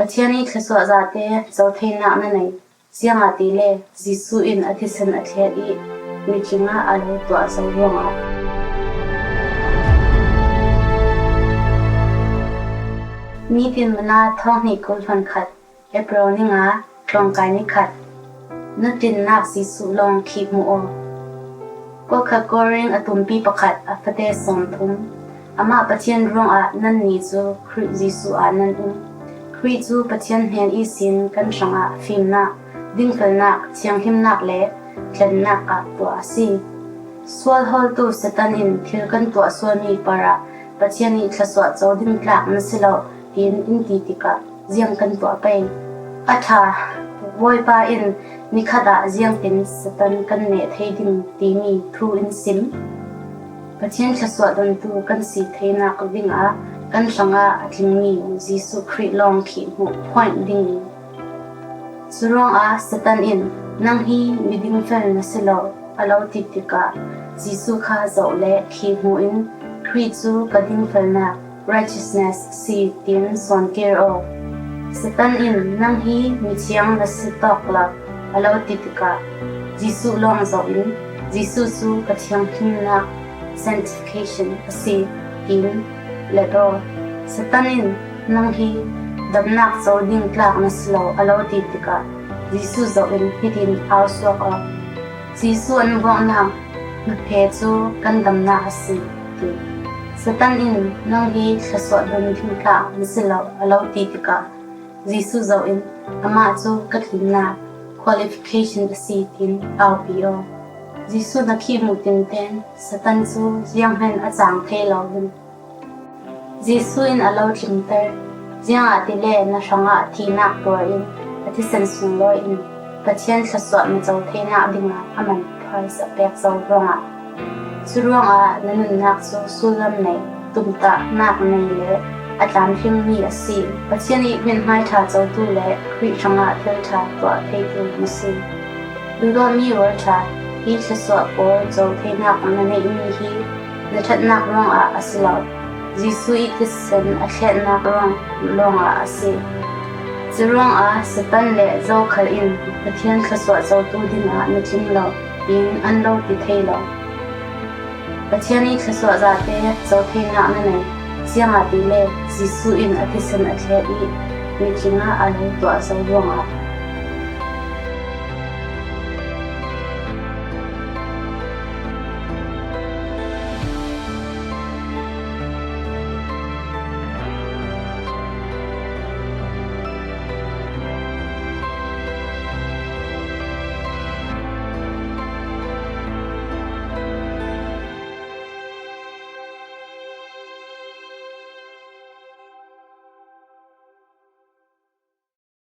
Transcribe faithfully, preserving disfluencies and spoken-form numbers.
Pathian i thluasuah zate co theinak na nei, ziangahtile Jesuh in a thisen a thlet i mitling ah a lo tuah zo ruangah. Nitin Mana thawng hnih kul hluan khat, April ni nga, tlawngkai ni khat. Na tlinnak Jesuh lawng khih hmuh aw. Kawlkhat Kawlring a tumpi pakhat a fate sawmthum. Amah Pathian ruangah nan ni cu Khrih Jesuh ah nan um. Khrih cu Pathian hnen ihsin kan hrangah fimnak, dingfelnak, thianghlimnak le tlennak ah tuah a si. Sual hawltu Satan in thil kan tuah sualmi parah Pathian i thluasuah co ding tlak na si lo, tiin in ti tikah ziang kan tuah pei? A ṭha, Bawipa in nikhat ah ziangtin Satan kan neh thei ding timi thu in sim. Pathian thluasuah dontu kan si theinak dingah kan hrangah a tlingmi Jesuh Khrih lawng khih hmuh point ding. Curuangah Satan in, "Nang hi miding fel na si lo," a lo ti tikah Jesuh kha zoh le khih hmuh in, "Khrih cu ka dingfelnak, righteousness, si," tiin sawn kir aw. Satan in, "Nang hi mithiang na si tawk lo," a lo ti tikah Jesuh lawng zoh in, "Jesuh cu ka thianghlimnak, sanctification, a si," tiin let aw. Satan in, "Nang hi damnak co ding tlak na si lo," a lo ti tikah Jesuh zoh in hitin au suak aw. Jesuh an buahnak hmaphe cu kan damnak a si, ti. Satan in, "Nang hi thluasuah don ding tlak na si lo," a lo ti tikah Jesuh zoh in, "Amah cu ka tlinnak, qualification, a si," tiin aupi aw. Jesuh na khih hmuh tinten Satan cu zianghman a cang thei lo ding. Jesuh in a lo tlingter, ziangahtile na hrangah thihnak tuar in a thisen sunglawi in Pathian thluasuah na co theinak dingah a man price a pek zo ruangah. Curuangah na nunnak cu sullam nei, tumtahnak nei le a tlamtlingmi a si. Pathian i hmithmai ṭha cotu le Khrih hrangah thil ṭha tuah theitu na si. Duhdawtmi rualṭha, hi thluasuah pawl co theinak na neihmi hi na ṭhatnak ruangah a si lo, Jesuh i thisen a thletnak ruang lawngah a si. Curuangah Satan le zokhal in Pathian thluasuah cotu dingah na tling lo, tiin an lo ti thei lo. Pathian i thluasuah zate co theinak na nei, ziangahtile Jesuh in a thisen a thlet i mitling ah a lo tuah zo ruangah.